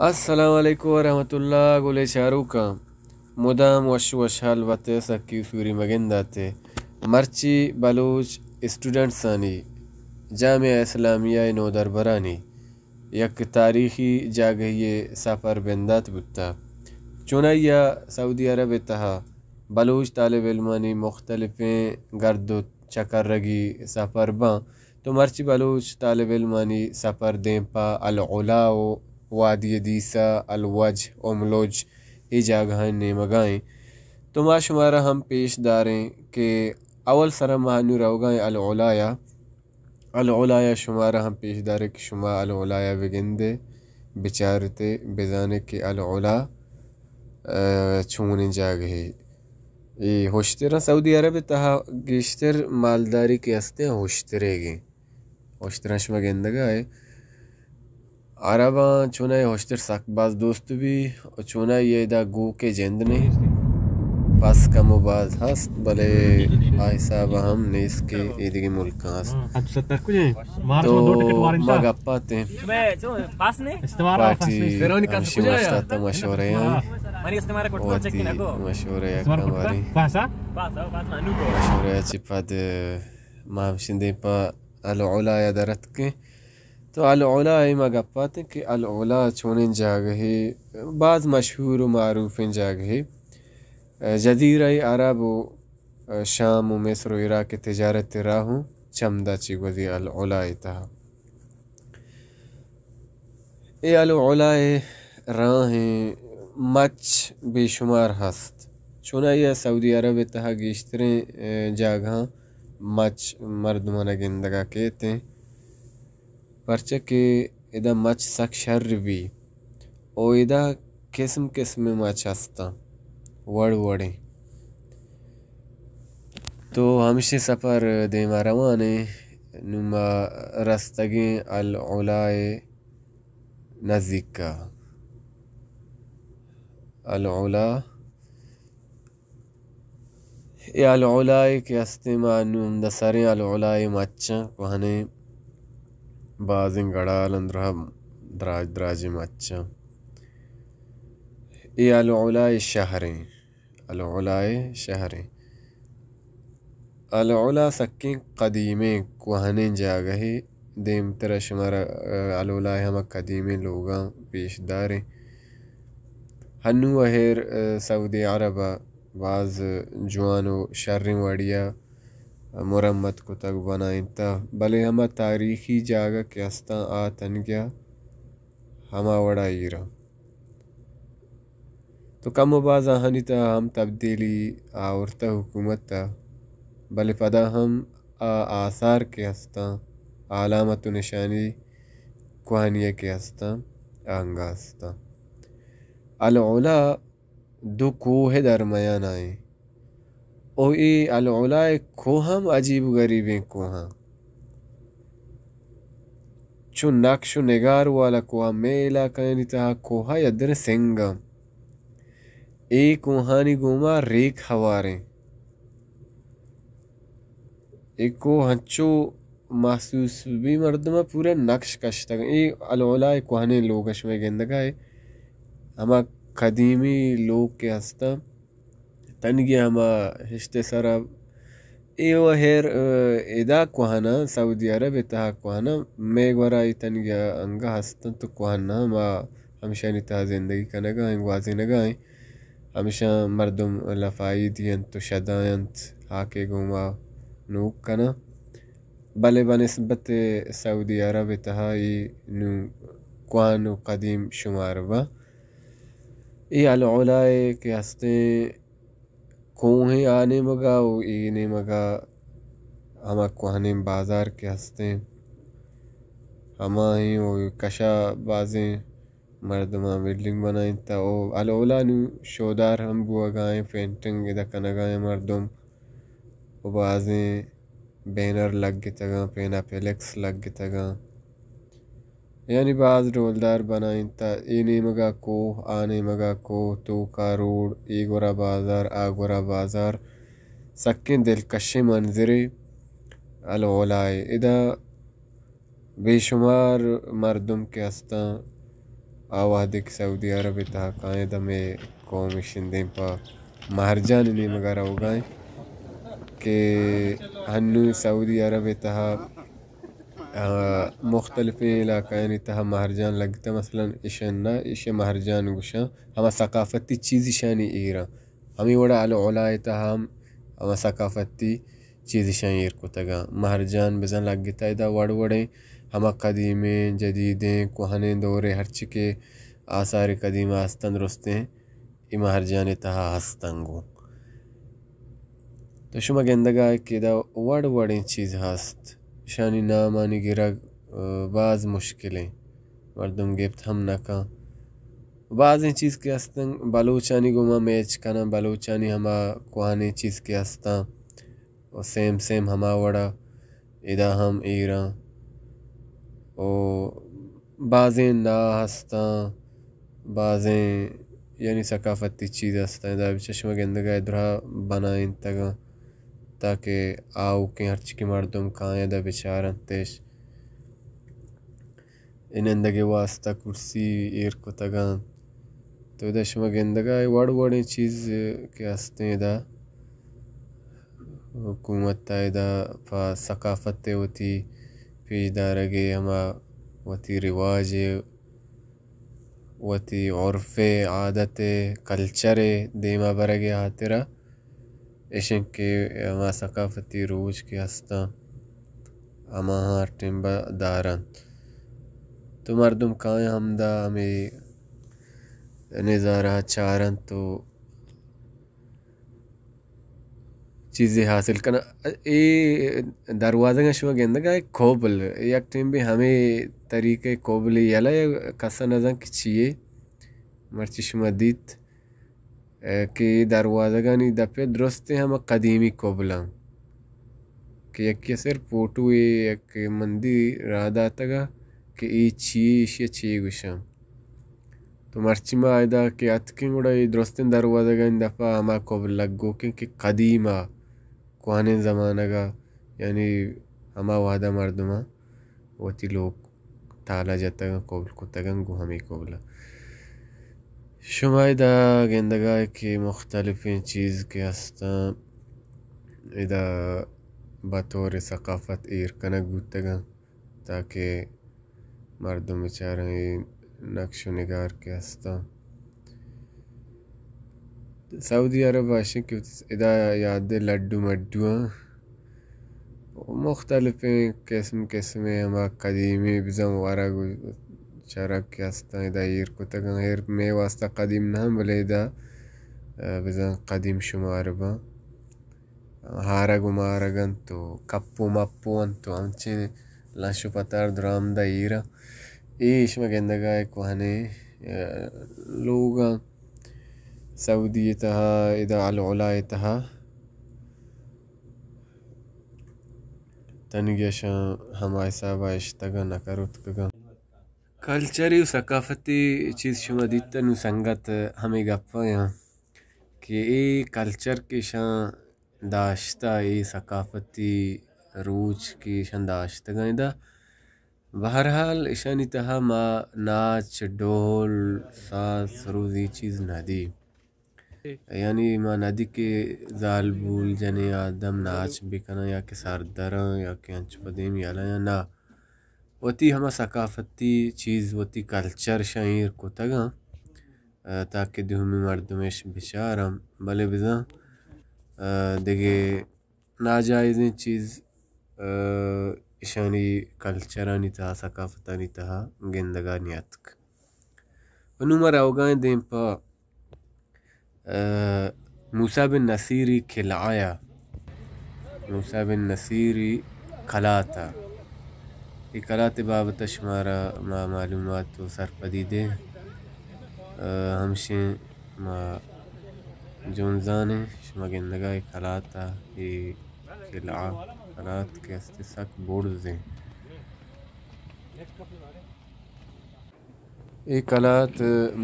السلام علیکم ورحمۃ اللہ۔ گلے چاروکاں، مدام وش وشحال بات ئے، سکی سوری مگندات ئے۔ مرچی بلوچ اسٹوڈنٹسانی، جامعہ اسلامیہ نودربرانی یک تاریخی جاگہی سفر بندات بوتا۔ چونائیا سعودی عرب تہا بلوچ طالب علمانی مختلفیں گرد و چکرگی سفر باں۔ تو مرچی بلوچ طالب علمانی سفر دیم پہ العلا و وادی دیسا، الوج، املوج، اے جاگہانی نیمگا ایں۔ تو ما شمارا ہم پیش داریں کہ اول سرا ما نوں روگا ایں العلایا۔ العلایا شمارا ہم پیش داریں کہ شما العلایا بگندے، بچارتے، بزانے کہ العلا، آ، چونیں جاگہے۔ اے ہشتراں سعودی عرب تہا گیشتر مالداری کہ ہستیں ہشتریگیں۔ ہشتراں شما گندگا اے۔ عرباں چونائی ہشتر سک باز دوست بی و چونائی ادا گوکے جند نہ۔ پس کم و باز ہست، بلے آ حساب ہم نیست کہ اے دگہ ملکاں ہست۔ تو ما گپاتیں۔ پارٹی ہمشی واسطہ تا مشورہ آں۔ وتی مشورہ کنگا۔ مشورہ چی پد ما ہمشی دیم پہ العلا یا در اتکیں۔ تو العلا ء ما گپ اتیں کہ العلا چونیں جاگہے، باز مشہور و معروفیں جاگہے۔ جزیرہ عرب و شام و مصر و عراق ء تجارت ء راہ ہوں چمدا چی گوزی العلا ء تہا۔ اے العلا ء راہیں مچ بے شمار ہست۔ چونائی ء سعودی عرب ء تہا گیشتریں، اے، جاگہاں مچ مردماں گندگا کیت انت، پرچا کہ ادا مچ سک شر بی او ادا قسم قسم مچ ہستاں، وڑ وڑیں۔ تو ہمشی سفر دیما روان ایں۔ نوں ما رستگیں العلا ء نزیکا۔ العلا، اے العلا ء کہ ہستیں ما نوں ہمدا سریں العلا ء مچاں، کوہنیں بازیں گڑال اندرہ دراج دراجیں مچاں۔ اے العلا ء شہریں۔ العلا ء شہریں۔ العلا سکیں قدیمیں کوہنیں جاگہے۔ دیمترا شمارا، ء، العلا ء ہما قدیمیں لوگاں پیش داریں۔ ہنو ء ہیر، ء، سعودی عرب ء باز جوان و شریں وڑیا مرمت کتگ بنائینتہ، بلے ہما تاریخی جاگہ کہ ہستاں آ تنگیا ہما وڑا ایراں۔ تو کم و باز آہانی تہا ہم تبدیلی آورتہ حکومت ء، بلے پدا ہم آ آثار کہ ہستاں، علامت و نشانی کوہنی ء کہ ہستاں، آ انگا ہستاں۔ العلا دو کوہ درمیان ء ایں۔ او اے العلا ء کوہ ہم عجیب و غریبیں کوہاں۔ چو نقش و نگار والا کوہ، مئے علاقہانی تہا کوہ یا در سنگاں۔ اے کوہانی گوما ریک ہواریں۔ اے کوہ ہنچو محسوس بی مردم ء پورا نقش کشتگ۔ اے العلا ء کوہنیں لوگ ء شمئے گندگا اے ہما قدیمی لوگ کہ ہستاں، تنگی ہما ہشت ء سرا اے و ہیر، ء، ادا کوہناں، سعودی عرب ء تہا کوہناں، مئے گورا اے تنگی انگہ ہستنت و کوہناں، ما ہمشانی تہا زندگی کنگا ایں، گوازینگا ایں۔ ہمشاں مردم لفائی دینت و شداینت، ہاکے گوما نوک کناں۔ بلے بہ نسبت سعودی عرب ء تہا اے نوں کوہن و قدیم شمار باں۔ اے العلا ء کہ ہستیں کوہیں آ نیمگا و اے نیمگا ہما کوہنیں بازار کہ ہستیں ہماہیں و کشا بازیں مردماں بلڈنگ بنائینتہ و العلا نوں شودار ہم بوگا ایں، پینٹنگ ادا کنگا ایں مردم و بازیں بینر لگتگاں، پیناپلیکس لگتگاں، یعنی باز ڈولدار بنائینتہ۔ اے نیمگا کوہ، آ نیمگا کوہ، توکا روڈ، اے گورا بازار، آ گورا بازار، سکیں دلکشیں منظرے العلا ء۔ ادا بے شمار مردم کہ ہستاں، آ وہدے کہ سعودی عرب ءِ تہا کاینت، ہمے قوم اشیں دیم پہ مہرجان ءِ نیمگ ءَ روگا انت کہ ہنو سعودی عرب ءِ تہا، آ، مختلفیں علاقہانی تہا مہرجان لگتہ۔ مثلاً اشاں نہ، اشاں مہرجان گوشاں، ہما ثقافتی چیز اشانی ایراں۔ ہمے وڑا العلا ءِ تہا ہم ہما ثقافتی چیز اشاں ایر کتگاں۔ مہرجان بزاں لگتہ ادا وڑ وڑیں، ہما قدیمیں، جدیدیں، کوہنیں دورے ہرچی کہ آثار قدیمہ ہستاں درستیں، اے مہرجان ءِ تہا ہستاں گوں۔ تو شما گندگا کہ ادا وڑ وڑیں چیز ہست، اشانی نامانی گرگ، آ، باز مشکلیں، مردم گپت ہم نہ کن۔ بازیں چیز کہ ہستن بلوچانی گوما میچ کنن، بلوچانی ہما کوہنیں چیز کہ ہستن و سیم سیم ہما وڑا ادا ہم ایران و بازیں نا ہستن، بازیں یعنی ثقافتی چیز ہستن، ادا بچہ شما گندگا درا بنائینتگن تاکہ آؤکیں ہرچی کہ مردم کاینت ادا بچارنتش۔ اے نندگ ءِ واستہ کرسی ایر کتگ انت۔ تو ادا شما گندگ ءَ اے وڑ وڑیں چیز کہ ہستیں ادا حکومت ءَ ادا پہ ثقافت ءِ وتی پیش دارگ ءِ، ہما وتی رواج ءِ، وتی عرف ءِ، عادت ءِ، کلچر ءِ دیما برگ ءِ ہاترا ایش انت کہ ہما ثقافتی روچ کہ ہستاں، ہماہاں ہر ٹیم ءَ دارنت۔ تو مردم کاینت ہمدا ہمے نظارہ ءَ چارنت و چیزے حاصل کناں۔ اے دروازگاں شما گندگ ءَ کوبل، یک ٹیم بی ہمے طریقہ کوبل یلہ، کس ءَ نزان کہ چیے، مرچی شما دیت۔ ءَ کہ اے دروازگانی دپ ءَ درستیں ہما قدیمی کبلاں کہ یکے ءَ سر پوٹوے یک مندی راہ داتگ ءَ کہ اے چی، ایشی ءَ چی گوشاں۔ تو مرچی ما ادا کہ اتکیں گڑا اے درستیں دروازگانی دپ ءَ ہما کبل لگوکیں کہ قدیم ءَ کوہنیں زمانگ ءَ، یعنی ہما وہد ءَ مردماں وتی لوگ تالہ جتگ انت، کبل کتگ انت گوں ہمے کبل ءَ۔ شما ادا گندگ ءَ کہ مختلفیں چیز کہ ہستاں، ادا بطور ثقافت ایر کنگ بوتگ انت تاکہ مردم بچاراں اے نقش و نگار کہ ہستاں۔ سعودی عرب ءَ اشیں کہ ادا یاد ءَ لڈو مڈو آں، مختلفیں قسم قسمیں ہما قدیمی بزاں ورگ و چرگ کہ ہستاں ادا ایر کتگ آں۔ ایر مئے واستہ قدیم نہ آں، بلے ادا، ءَ، بزاں قدیم شمار باں۔ ہارگ و مارگ انت و کپ و مپ و انت و انچیں لش و پتار درامد ءَ ایر آں۔ اے شما گندگ ءَ کوہنیں، ءَ، لوگ آں۔ سعودی ءِ تہا، ادا العلا ءِ تہا تنیگہ اشاں ہما حساب ءَ اشتگ آں، نہ کروتکگ آں۔ کلچری و ثقافتی چیز شما دیتہ، نوں سنگت ہمے گپ ءَ آں کہ اے کلچر کہ اشاں داشتہ، اے ثقافتی روچ کہ اشاں داشتگ آں ادا، بہرحال اشانی تہا ما ناچ، ڈھول، ساز، سروز اے چیز نہ دی۔ یعنی ما نہ دی کہ زالبول، جنیں آدم ناچ بکناں یا کہ سردراں یا کہ انچو پہ دیم یلہ آں، نہ۔ وتی ہما ثقافتی چیز، وتی کلچر اشاں ایر کتگ آں، ءَ، تاکہ دومی مردم اش بچاراں، بلے بزاں، ءَ، دگہ ناجائزیں چیز، ءَ، اشانی کلچرانی تہا، ثقافتانی تہا گندگ ءَ نیاتک۔ و نوں ما روگ ءَ ایں دیم پہ، ءَ، موسی بن نصیری قلعہ ءَ، موسی بن نصیری قلات ءَ۔ اے قلات ءِ بابت ءَ شمارا ما معلومات و سرپدی دیں۔ ءَ، ہمشیں ما جنزان ایں، شما گندگ ءَ اے قلات ءَ، اے قلعہ، قلات کہ است سک برز ایں۔ اے قلات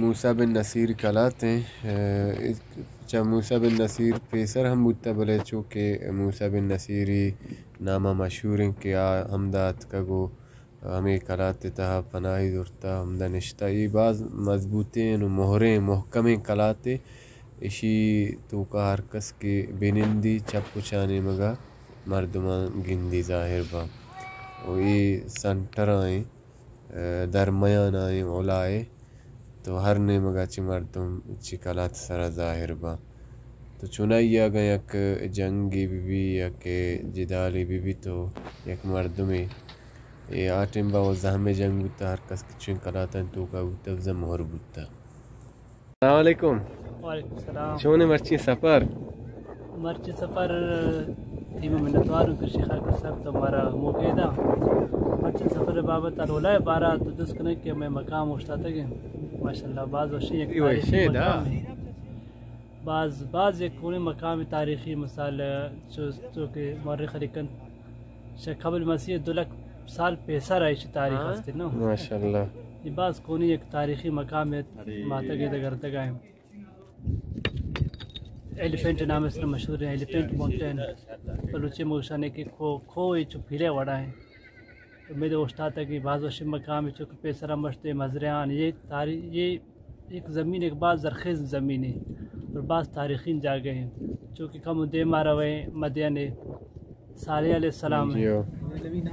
موسی بن نصیر قلات ایں۔ ءَ، چہ موسی بن نصیر پیسر ہم بوتہ، بلے چو کہ موسی بن نصیری نام ءَ مشہور ایں کہ آ ہمدا اتکگ و ہمے کلات ءِ تہا پناہی زرتہ، ہمدا نشتہ۔ اے باز مضبوطیں و مہریں، محکمیں کلاتے۔ اشی توکا ہر کس کہ بنندی، چپ و چا نیمگا مردمان گندی ظاہر با۔ و اے سنٹرائیں، درمیانائیں علائے۔ تو ہر نیمگا چہ مردم چہ کلات سرا ظاہر باں۔ تو چونائی اگاں یک جنگے بہ بی یا کہ جدالے بہ بی تو یک مردمے اے آ ٹیم با و زہمے جنگ بوتا، ہر کس کہ چویں کلاتانی توکا بوتا، بزاں مہر بوتا۔ السلام علیکم۔ وعلیکم السلام۔ چونے مرچی سفر؟ مرچی سفر تئی منتوار ہوں کہ شیخ آقا صاحب تو مارا موقع دا۔ مرچی سفر بابت الولا بارا تو جست کنے کہ میں مقام اوشتاتگ ہیں۔ ماشاءاللہ، باز وشیں یک اے تاریخی وشیں دا۔ مقام ہے۔ باز، باز یک کونے مقام تاریخی مثال چو، چو کہ مورخ علی کن شہ قبل مسیح دو لکھ سال پیسر ایشی تاریخ ہاں۔ ہستی نو۔ ماشاءاللہ۔ یہ باز کونے یک تاریخی مقام ہے، ماتگے دگردگا ہیں۔ ایلیفنٹ نام سے مشہور ہے، ایلیفنٹ ماؤنٹین۔ بلوچی موشانے کے کھو، کھو یہ چو پیلے وڑا ہیں۔ امید اوشتاتا کہ باز وشی مقام ہے، چونکہ پیسرا مشتے مزریان، یہ تاریخ، یہ ایک زمین، ایک باز زرخیز زمین ہے اور باز تاریخی جاگہ ہیں، چونکہ کم دیما روے مدینے۔ صالح علیہ السلام ہے۔ جی ہو۔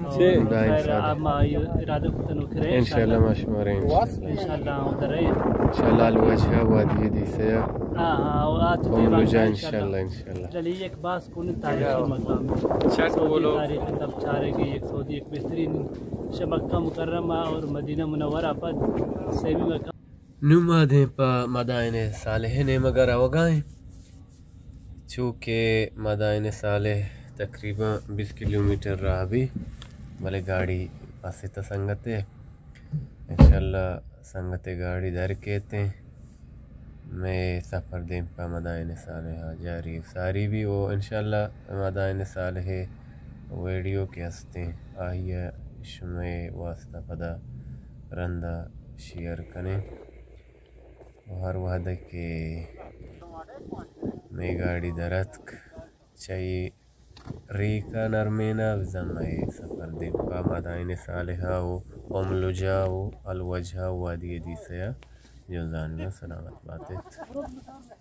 اور خیر، آپ ما یہ ارادہ کتن و کرے انشاءاللہ۔ ما شمارے انشاءاللہ۔ انشاءاللہ، ادھر ہے۔ انشاءاللہ، الوجہ وادی دیسیا۔ ہاں، ہاں، اور آ تو قوم دیوان لجا انشاءاللہ۔ انشاءاللہ، انشاءاللہ۔ چلیے، ایک باز کن تاریخی مقام ہے۔ سعودی تاریخ تب چارے گی، ایک سعودی، ایک بہترین شہ مکہ مکرمہ اور مدینہ منورہ پد سیمی مقام۔ نوں ما دیم پہ مدائن صالح ءِ نیمگ ءَ روگ ءَ ایں، چو کہ مدائن صالح تقریباً بیست کلومیٹر راہ بی، بلے گاڑی پسیت سنگت ءَ۔ انشاءاللہ سنگت ءِ گاڑی در کیت ایں۔ مئے سفر دیم پہ مدائن صالح ءَ جاری و ساری بی و انشاءاللہ مدائن صالح ءِ ویڈیو کہ ہست ایں، آئی ءَ شمئے واسطہ پدا رند ءَ شیئر کنیں۔ و ہر وہدے کہ مئے گاڑی در اتک، چہ اے ریک ءَ نرمین ءَ بزاں مئے سفر دیم پہ مدائن صالح ءَ و ام لجا و الوجہ و وادی دیسہ ءَ جنزان ءَ سلامت بات ات۔